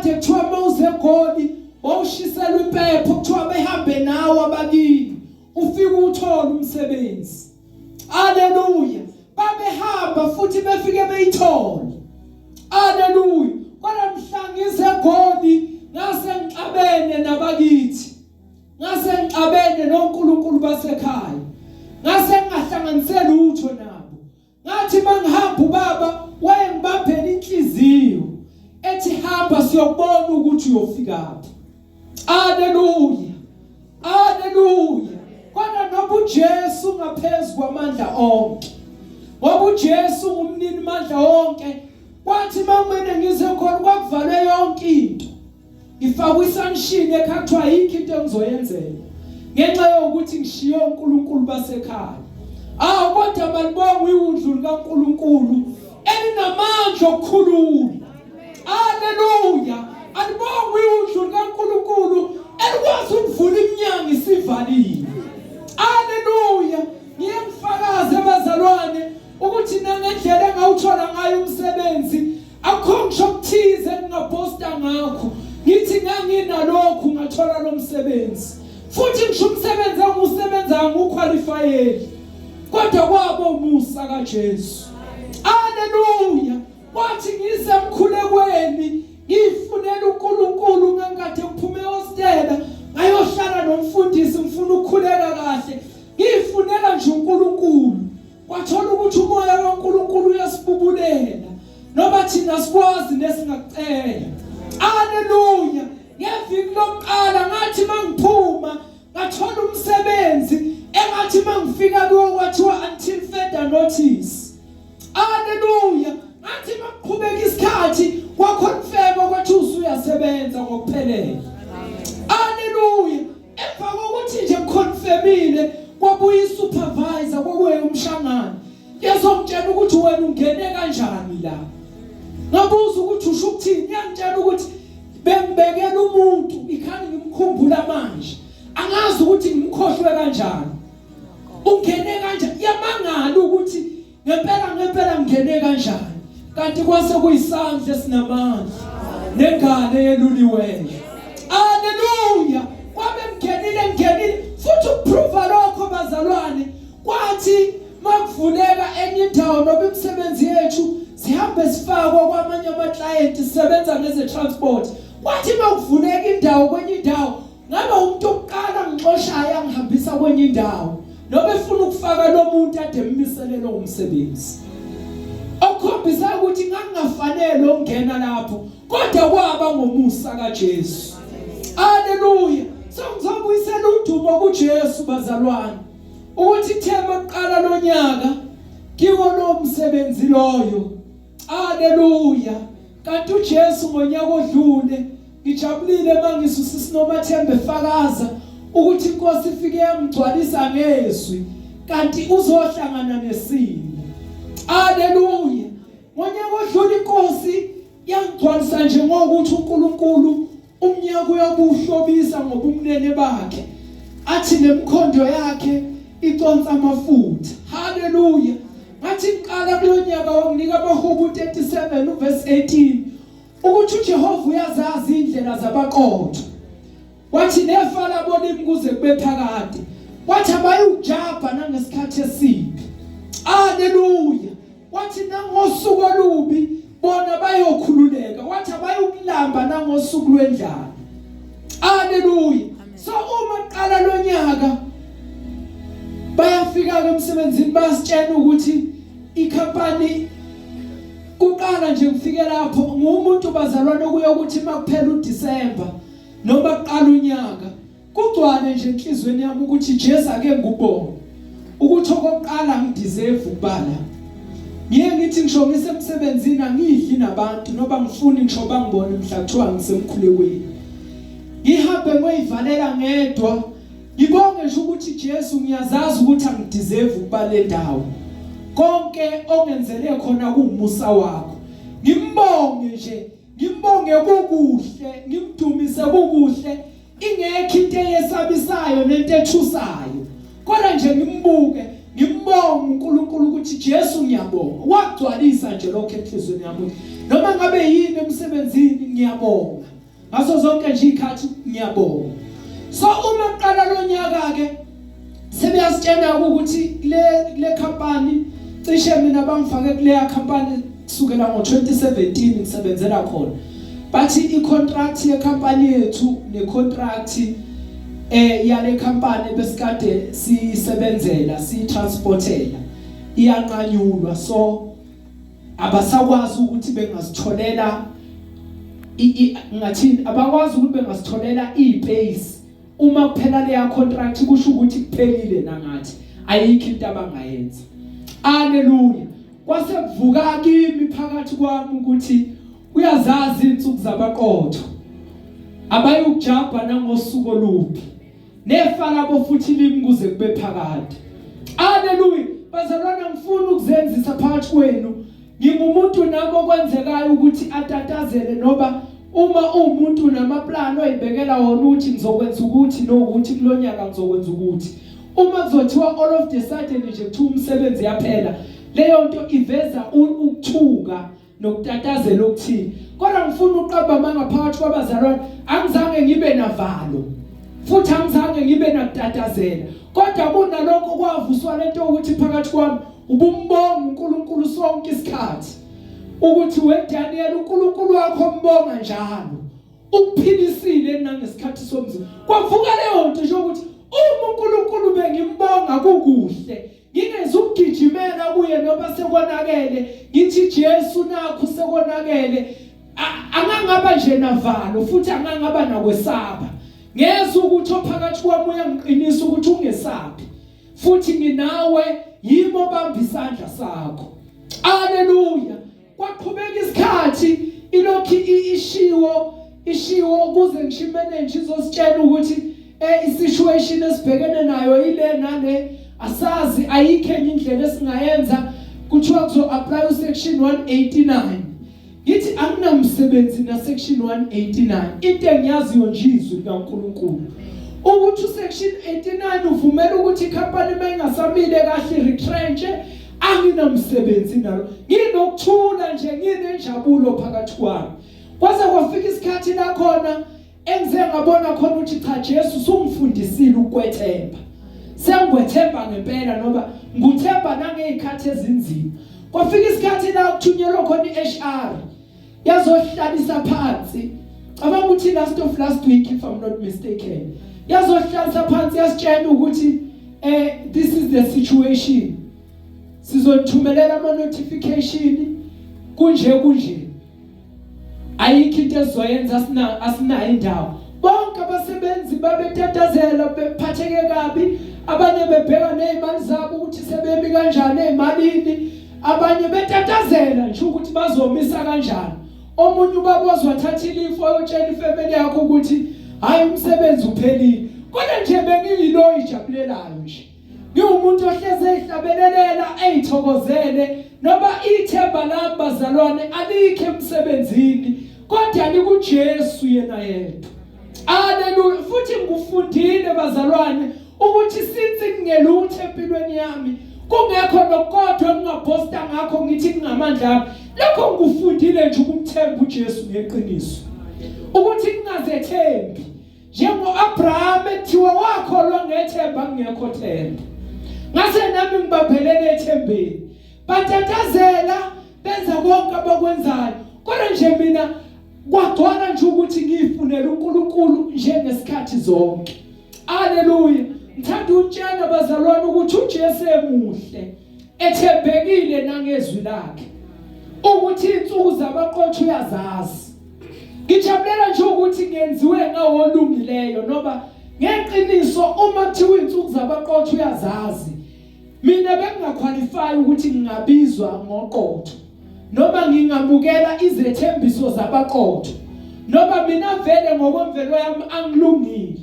Kade kuthiwa mawuze eGoli wawushiselwa impepho, kuthiwa behambe nawe abakini, ufike uthole umsebenzi. Haleluya! Babehamba futhi befike beyithole. Haleluya! Kodwa mhla ngize eGoli ngase ngixabene nabakithi, ngase ngixabene noNkulunkulu basekhaya, ngase ngingahlanganise lutho nabo. Ngathi mangihamba ubaba wayengibambela inhliziyo ethi hamba siyokubona ukuthi uyofikaphi. Haleluya. Haleluya. Kodwa noba uJesu ngaphezulu kwamandla onke. Ngoba uJesu ngumnini mandla onke. Kwathi makumele ngize khona kwakuvalwe yonke into. Ngifakwe isanction ekhaya kuthiwa ayikho into engizoyenzela ngenxa yokuthi ngishiye onkulunkulu basekhaya. Awu kodwa malibonga iwundlu likaNkulunkulu elinamandla okukhulula. Haleluya! Alibongwe iwundlu likaNkulunkulu elikwazi ukuvula iminyango isivaliwe. Haleluya! Ngiye ngifakaze bazalwane ukuthi nangendlela engawuthola ngayo umsebenzi akukho ngisho okuthize engingaposta ngakho ngithi nganginalokhu ngathola lo msebenzi futhi ngisho umsebenzi engiwusebenzayo ngiwukhwalifayeli kodwa kwabo umusa kaJesu. Haleluya! Kwathi ngisemkhulekweni ngifunela uNkulunkulu ngangikade ngiphume ehostela ngayohlala nomfundisi ngifuna ukukhuleka kahle ngifunela nje uNkulunkulu kwathola ukuthi umoya kaNkulunkulu uyasibubulela noba thina sikwazi nesingakucela. Haleluya! Ngeviki lokuqala ngathi mangiphuma ngathola umsebenzi engathi mangifika kuwo kwathiwa until further notice. Haleluya! Ngathi makuqhubeka isikhathi kwaconfirm ukuthi usuyasebenza ngokuphelele. Haleluya! Emva kokuthi nje kuconfirmile kwabuya isupervisor kwakuye umshangane. Yezongitshela ukuthi wena ungene kanjani la. Ngabuza ukuthi usho ukuthini, yangitshela ukuthi bengibekela umuntu ikhani ngimkhumbula manje. Angazi ukuthi ngimkhohlwe kanjani. Ungene kanjani? Yamangala ukuthi ngempela ngempela ngingene kanjani kanti kwase kuyisandla esinamandla nengane yeluliweyo. Haleluya! Kwabe ngingenile ngingenile futhi ukuprova lokho bazalwane kwathi makuvuleka enye indawo noma imisebenzi yethu sihambe sifakwa kwamanye ama-client sisebenza ngeze-transport kwathi makuvuleka indawo kwenye indawo Ngabe umuntu okuqala ngixoshayo angihambisa kwenye indawo noma efuna ukufaka lo muntu ade emmisele lo msebenzi. Okukhombisa ukuthi ngangingafanele ukungena lapho kodwa kwaba ngomusa kaJesu. Haleluya. So ngizobuyisela udumo kuJesu bazalwane. Ukuthi thema kuqala lonyaka kiwo lo msebenzi loyo. Haleluya. Kanti uJesu ngonyaka odlule ngijabulile mangizwa usisi Nomathemba efakaza ukuthi inkosi ifike yamgcwalisa ngezwi kanti uzohlangana nesimo. Haleluya. Ngonyaka odlule inkosi yangigcwalisa nje ngokuthi uNkulunkulu umnyaka uyabuhlobisa ngobumnene bakhe athi nemkhondo yakhe iconsa amafutha. Haleluya. Ngathi ngiqala kulonyaka wanginika amahubo 37 uverse 18 ukuthi uJehova uyazazi indlela zabaqotho. Wathi nefa labo limi kuze kube phakade. Wathi abayujabha nangesikhathi esibi. Haleluya. Wathi nangosuku olubi bona bayokhululeka. Wathi abayukulamba nangosuku lwendlala. Haleluya. So uma qala lonyaka bayafika ke emsebenzini basitshela ukuthi ikhampani kuqala nje ngifike lapho ngumuntu bazalwane kuyokuthi makuphela uDecember noma kuqala unyaka kugcwale nje enhlizweni yami ukuthi Jesu ake ngubone ukuthi okokuqala ngideserve ukubala ngiye ngithi ngisho ngisemsebenzini angidli nabantu noba ngifuni ngisho bangibone mhla kuthiwa ngisemkhulekweni ngihambe ngoyivalela ngedwa ngibonge nje ukuthi Jesu ngiyazazi ukuthi angideserve ukuba le ndawo konke ongenzele khona kuwumusa wakho ngimbonge nje ngimbonge kukuhle ngimdumise kukuhle ingekho into eyesabisayo nento ethusayo kodwa nje ngimbuke ngimbonge uNkulunkulu ukuthi Jesu ngiyabonga wagcwalisa nje lokho enhlizweni yami noma ngabe yini emsebenzini ngiyabonga. Ngaso zonke nje ikhathi ngiyabonga. So uma kuqala lonyaka ke sebeyasitshela ukuthi le company, cishe mina bangifake kuleya company kusukela ngo2017 ngisebenzela khona, bathi icontract yecompany yethu necontract yale company besikade sisebenzela sitransportela iyanqanyulwa, so abasakwazi ukuthi bengasitholela, ngathini, abakwazi ukuthi bengasitholela ipace. Uma kuphela leya contract, kusho ukuthi kuphelile nangathi, ayikho into abangayenza. Haleluya! Kwase kuvuka kimi phakathi kwami ukuthi uyazazi insuku zabaqotho, abayukujabha nangosuku olubi, nefa labo futhi limi kuze kube phakade. Haleluya! Bazalwana, ngifuna ukuzenzisa phakathi kwenu. Ngingumuntu nami okwenzekayo ukuthi atatazele, noba uma umuntu namaplani oyibekela wona ukuthi ngizokwenza ukuthi nokuthi kulonyaka, ngizokwenza ukuthi, uma kuzothiwa all of the sudden nje kuthiwa umsebenzi yaphela, leyo nto iveza ukuthuka nokutatazela okuthile. Kodwa ngifuna uqamba amanga phakathi kwabazalwane, angizange ngibe navalo futhi angizange ngibe nakutatazela, kodwa kunalokho kwavuswa lento ukuthi phakathi kwami ubumbonga uNkulunkulu sonke isikhathi, ukuthi we Daniel, uNkulunkulu wakho mbonga njalo, ukuphilisile nangesikhathi somzimba. Kwavuka leyo nto nje ukuthi uma uNkulunkulu bengimbonga kukuhle, ngingezukugijimela kuye noma sekonakele, ngithi Jesu nakho sekonakele. Angangaba nje navalo futhi angangaba nakwesaba. Ngezwe ukuthi ophakathi kwami uyangiqinisa ukuthi ungesabi futhi nginawe, yimo bamba isandla sakho. Haleluya! Kwaqhubeka isikhathi, ilokhu ishiwo ukuze ngisho imanager izositshela ukuthi isituation esibhekene nayo ile nale, asazi, ayikho enye indlela esingayenza, kuthiwa kuzo apply usection 189. Ngithi anginamsebenzi na section 189, into engiyaziyo nje izwi likaNkuluNkulu, ukuthi usection 89 uvumela ukuthi icompany mayingasamile kahle retrench. Anginamsebenzi nalo, nginokuthula nje, nginenjabulo phakathi kwami. Kwaze kwafika isikhathi la khona engize ngabona khona ukuthi cha, Jesu, sungifundisile ukwethemba, sengikwethemba ngempela, noba nguthemba nangezikhathi ezinzima. Kwafika isikhathi la kuthunyelwa khona iHR yazohlalisa phansi, cabanga ukuthi last of last week, if I'm not mistaken, yazohlalisa phansi yasitshela ukuthi this is the situation, sizothumelela ama notification, kunje kunje, ayikho into ezoyenza, asinayo indawo. Bonke abasebenzi babetatazela, bephatheke kabi, abanye bebheka nezimali zabo ukuthi sebemi kanjani ezimalini, abanye betatazela nje ukuthi bazomisa kanjani. Omunye ubaba wazwathatha ilifu ayotshela ifamily yakho ukuthi hayi, umsebenzi uphelile. Kodwa nje bengiyilo ijabulelayo nje, ngiwumuntu ohleze ehlabelelela, eyithokozele, noba ithemba lami, bazalwane, alikho emsebenzini kodwa likuJesu yena yedwa. Haleluya! Futhi ngikufundile, bazalwane, ukuthi since kungelutho empilweni yami, kungekho nokodwa engingabhosta ngakho ngithi kungamandla ami, lokho ngikufundile nje ukumthemba uJesu ngeqiniso, ukuthi ngingazethembi njengoAbraham ekuthiwa wakholwa ngethemba kungekho themba. Ngase nami ngibambelele ethembeni. Batatazela, benza konke abakwenzayo, kodwa nje mina kwagcwala nje ukuthi ngiyifunele uNkulunkulu njengesikhathi zonke. Haleluya! Ngithanda ukutshela bazalwane ukuthi uJesu emuhle, ethembekile nangezwi lakhe, ukuthi insuku zabaqotho uyazazi. Ngijabulela nje ukuthi ngenziwe ngawolungileyo, noba ngeqiniso uma kuthiwa insuku zabaqotho uyazazi, mina bengingaqualify ukuthi ngingabizwa ngoqotho noma ngingamukela izethembiso zabaqotho, noma mina vele ngokwemvelo yami angilungile.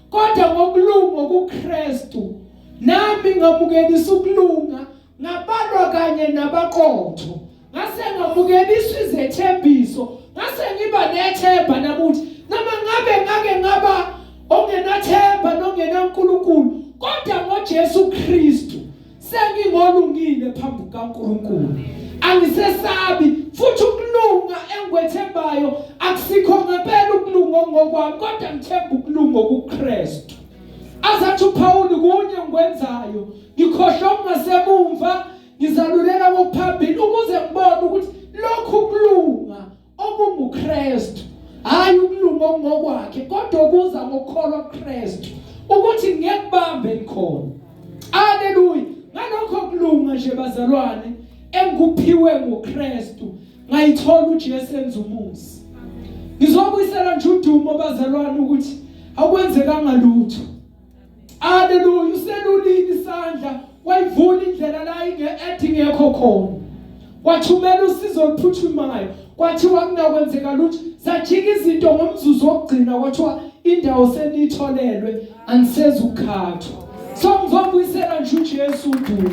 Kodwa ngokulunga kuKristu nami ngamukelisa ukulunga, ngabalwa kanye nabaqotho, ngase ngamukeliswa izethembiso, ngase ngiba nethemba nakuthi noma ngabe ngake ngaba ongenathemba nongenaNkulunkulu, kodwa ngoJesu Kristu sengingolungile phambi kukaNkulunkulu, angisesabi. Futhi ukulunga engikwethembayo akusikho ngempela ukulunga. okungokwami, kodwa ngithemba ukulunga okuKristu. Azathi uPaul, kunye ngikwenzayo, ngikhohlwa okungasemumva, ngizalulela kokuphambili, ukuze ngibone ukuthi lokhu kulunga okunguKristu, hayi ukulunga okungokwakhe, kodwa okuza ngokukholwa kuKristu, ukuthi ngeke likhona. Haleluya! Ngalokho kulunga nje, bazalwane, engikuphiwe nguKristu, ngayithola uJesu enza umuzi. Ngizobuyisela nje udumo, bazalwane, ukuthi akwenzekanga lutho. Haleluya! Uselulile isandla, wayivula indlela la inge ingekho khona, wathumela usizo oluphuthumayo. Kwathiwa kunakwenzeka lutho, zajika izinto ngomzuzu wokugcina, kwathiwa indawo seniyitholelwe, anisezukukhathwa. So ngizobuyisela nje uJesu udumo.